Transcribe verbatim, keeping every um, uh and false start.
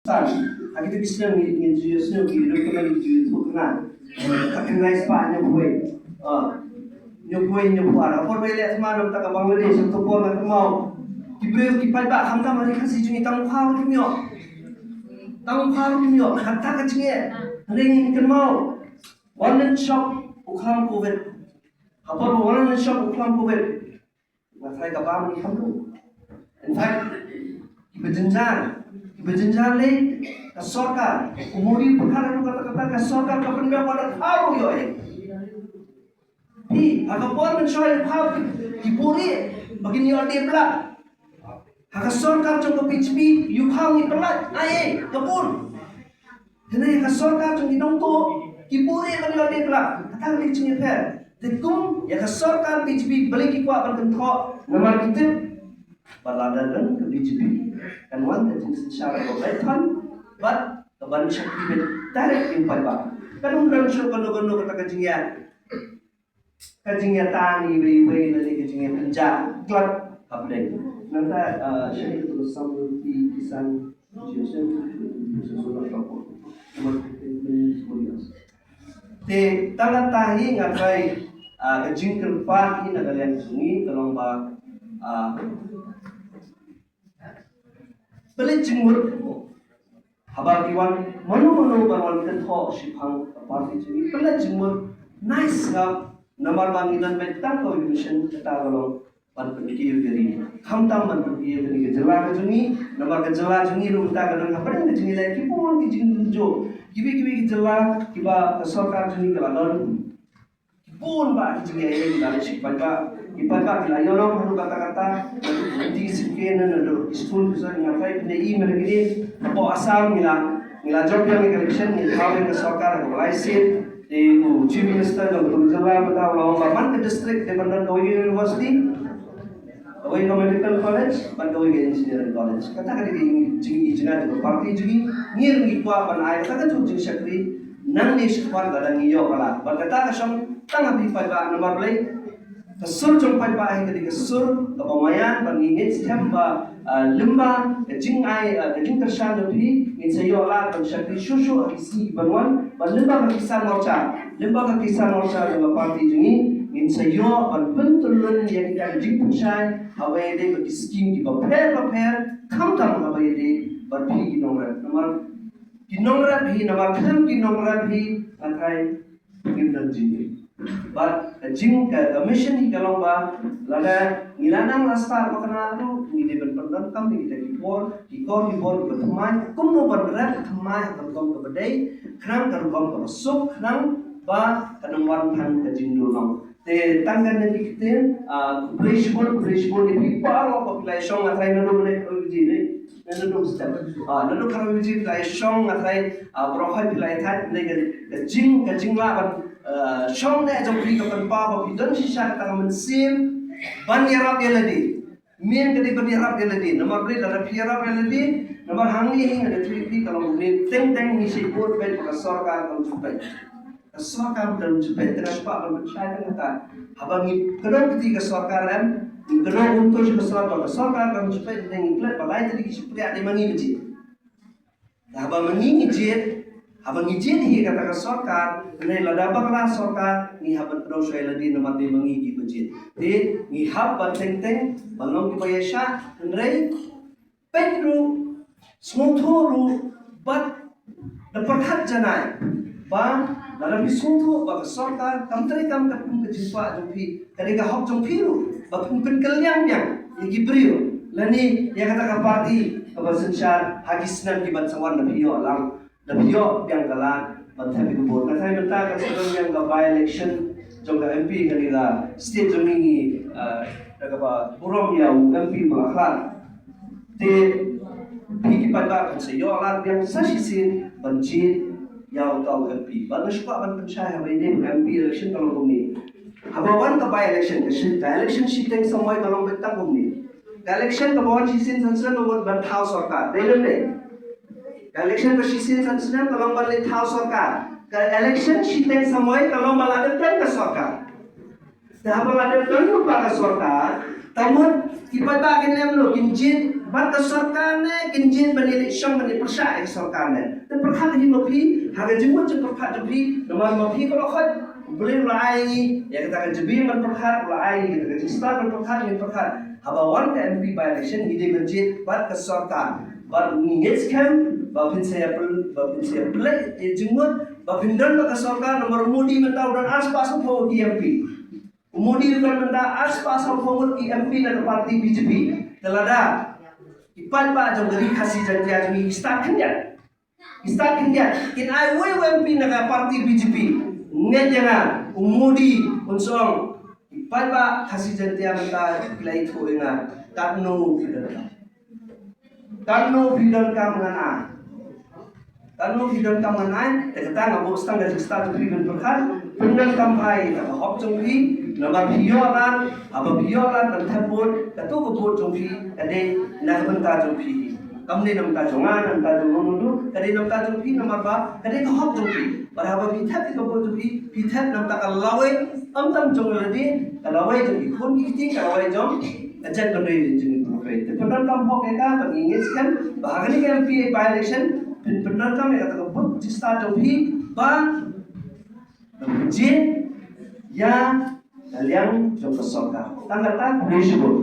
San, ha kito ki snem ngi, ngi ju ïohsngew ki ruh ka ban ju ïathuh kane. Ka kynrai spah hynñiewphew wei. Ah. Hynñiewphew wei, hynñiewphew ar. Ha por ba ïaleh thma na ka bynta ka Bangladesh, ha kato por nga kynmaw. Ki briew ki paidbah khamtam ha ri Khasi jong ngi tang u khaw ruh kim ïoh. Tang u khaw ruh kim ïoh. Kata ka jingeh. Hynrei ngin kynmaw. One man shop u khlam covid. Ha por ba one man shop u khlam covid. Nga tharai ka bam ngi kham ruh. In fact, kiba jynjar, kiba jynjar lei, ka sorkar, u Modi u pyrkhat ruh kata, kata ka sorkar ka pynbiang ba da khaw ruh ïoh ei. Phi, ha ka por mynshuwa ïa khaw ki, ki buhrieh ba kin ïoh dep lak. Ha ka sorkar jong ka B J P, ïa khaw ngi pynlait, ai ei, ka bun. Hynrei ïa ka sorkar jong ki nongtuh, ki buhrieh ban ïoh dep lak. Kata ka dei ka jingïapher. Te kum ïa ka sorkar B J P balei ki kwah ban kynthoh, namar ki tip ba lada don ka B J P kan wan ka jingsynshar kaba beit than bad ka ban shakri beit direct ïa u paidbah. Kan ym don shuh kano kano kata ka jingïa, ka jingïatang iwei iwei lane ka jingïapynjah khlad hapdeng. Nangta, ah, shane ka tuh ka Samruddhi Kisan Association. Te tang kata hi nga tharai, ah, ka jingkyrpad hi na ka liang jong ngi ka long ba, ah, pynleit jingmut. Haba ki wan mano mano ban wan kynthoh shaphang ka party jong ngi, pynleit jingmut, nice sngap, namar ba ngi don beit tang kawei ka mission, kata ka long ban pynkiew ïa ka ri. Khamtam ban pynkiew ïa kane ka jylla ka jong ngi, namar ka jylla jong ngi ruh mynta ka don hapdeng ka jingïaleh ki bun ki jingjynjar. Kiwei kiwei ki jylla kiba ka sorkar jong ngi ka la don. Ki bun bah ki jingïaid, ki la leit sha ki paidbah. Ki paidbah ki la ïoh long haduh katta katta, haduh County Secretariat, haduh East Coast, nga tharai phi i mynta kine, hapoh Assam ngi la, ngi la jop ïa ka election, ngi la thaw ïa ka sorkar kaba lai seat. Te u Chief Minister jong ka jylla mynta u la ong ba man ka district dei ban don kawei ka university, kawei ka medical college, bad kawei ka engineering college. Kata ka dei ka jingïaid jong ka party jong ngi, ngi ruh ngi kwah ban ai kata ka juh jingshakri nangne shakhmat lada ngi ïoh ka lad. Bad kata ka shong tang ha phi paidbah, namar balei? Ka sur jong paidbah hi ka dei ka sur kaba maïan, bad ngi ngeit skhem ba, ah, lyngba ka jingai, ah, ka jingkyrshan jong phi ngin sa ïoh lad ban shakri shuh shuh ha ki sngi ban wan. Bad lyngba ka Kisan Morcha, lyngba ka Kisan Morcha jong ka party jong ngi, ngin sa ïoh ban pyntyllun ïa kita ki jingpynshai haba ïadei bad ki skim kiba pher bapher, khamtam haba ïadei bad phi ki nongrep. Namar ki nongrep hi, namar khlem ki nongrep hi, nga tharai ngim don jingim. Bad ka jing, ka, ka mission hi ka long ba lada ngi la nang la start ba kane ruh ngi dei ban pyndonkam ïa kita ki por, ki kor ki bor kiba thymmai, kumno ban rep thymmai ha ka rukom kaba dei, khnang ka rukom kaba suk, khnang ba kan ym wan than ka jingdulong. Te tang kane ki ktien, ah, khublei shibun, khublei shibun ïa phi baroh ba phi la ïashong, nga tharai naduh mynne khatwei baje ne, naduh step. Ah, naduh khatwei baje phi la ïashong, nga tharai, ah, baroh hi phi la ïathait, ne ka, ka jing, ka jinglah ban, ah, shong ne jong phi ka pynpaw ba phi don shisha kata ka mynsiem ban ïarap ïa lade. Myn ka dei ban ïarap ïa lade, namar balei lada phi ïarap ïa lade, namar hangne hi nga da tip ïa phi ka long kumne, teng teng ngi shait bud beit ba ka sorkar kam ju peit. Ka sorkar kam ju peit, te nga shu kwah ban pynshai tang kata. Haba ngi kdew kti ka sorkar em, ngi kdew un tu sha ka sorkar ba ka sorkar kam ju peit, te ngi klet ba lai tylli ki shympriah dei ma ngi ba jied. Haba ma ngi ngi jied, haba ngi jied hi kata ka sorkar, hynrei lada bakla sorkar, ngi hap ban kdew shuwa ïa lade namar dei ma ngi kiba jied. Te ngi hap ban teng teng ban long kiba ïaishah, hynrei peit ruh, sngewthuh ruh, bad da pyrkhat janai ba lada phi sngewthuh ba ka sorkar kam treikam katkum ka jingkwah jong phi, ka dei ka hok jong phi ruh ba phin pynkylliang biang ïa ki briew lane ïa kata ka party kaba synshar ha ki snem kiban sa wan, da phi ïoh lang, da phi ïoh biang ka lad ban thep ïa ka vote. Nga tharai mynta kan sa don biang ka by-election jong ka M P kane ka state jong ngi, ah, da kaba burom ïa u M P ba la khlad. Te phi ki paidbah kan sa ïoh lad biang sa shisien ban jied ïa uta u M P. Bad nga shu kwah ban pynshai haba ïadei bad ka M P election ka long kumne. Haba wan ka by-election, ka shi, ka election shiteng samoi ka long beit tang kumne. Ka election kaba wan shisien san snem ka long ban thaw sorkar. Dei lem dei. Ka election ba shisien san snem ka long ban leit thaw sorkar. Ka election shiteng samoi ka long ba la dep don ka sorkar. Te haba la dep don ka sorkar, te mut ki paidbah kin lem noh, kin jied Bad ka sorkar ne kin jied ban ïaleh shong ban ïapyrshah ïa ka sorkar ne. Te pyrkhat hi ma phi ha ka jingmut jingpyrkhat jong phi, namar ma phi ka la khot U Blei u la ai ngi ïa kata ka jabieng ban pyrkhat, u la ai ngi kata ka jingstad ban pyrkhat, ngin pyrkhat. Haba wan ka M P by election ngi dei ban jied bad ka sorkar. Bad ngi ngeit skhem ba phin sa ïa pyn, ba phin sa ïa pynleit ïa jingmut ba phin don bad ka sorkar, namar u Modi mynta u don arspah sanphew ngut ki M P. U Modi u don mynta arspah sanphew ngut ki M P na ka party B J P. Te lada ki paidbah jong ka Ri Khasi Jaiñtia jong ngi ki stad khyndiat, ki stad khyndiat, kin ai uwei u M P na ka party B J P. Ngeit ïa nga, u Modi un sa ong, ki paidbah Khasi Jaiñtia mynta ki la ïathuh ïa nga, katno phi donkam, katno phi donkam ngan ai. Katno phi donkam ngan ai. Te kata nga buh tang ka jingstad jong phi ban pyrkhat. Pyndonkam bha ïa ka hok jong phi. Namar phi ïoh lad, haba phi ïoh lad ban thep vote, kato ka vote jong phi ka dei na ka bynta jong phi. Kam dei na bynta jong nga, na bynta jong uno uno, ka dei na bynta jong phi, namar ba ka dei ka hok jong phi. Bad haba phi thep ïa ka vote jong phi, phi thep na bynta ka lawei, ym tang jong lade, ka lawei jong ki khun ki kti, ka lawei jong ka jaitbynriew jong ngi baroh. Te pyndonkam hok ïa ka, bad ngi ngeit skhem ba ha kane ka M P by election phin pyndonkam ïa kata ka vote jingstad jong phi ba phin jied ïa ka liang jong ka sorkar. Tang kata, khublei shibun.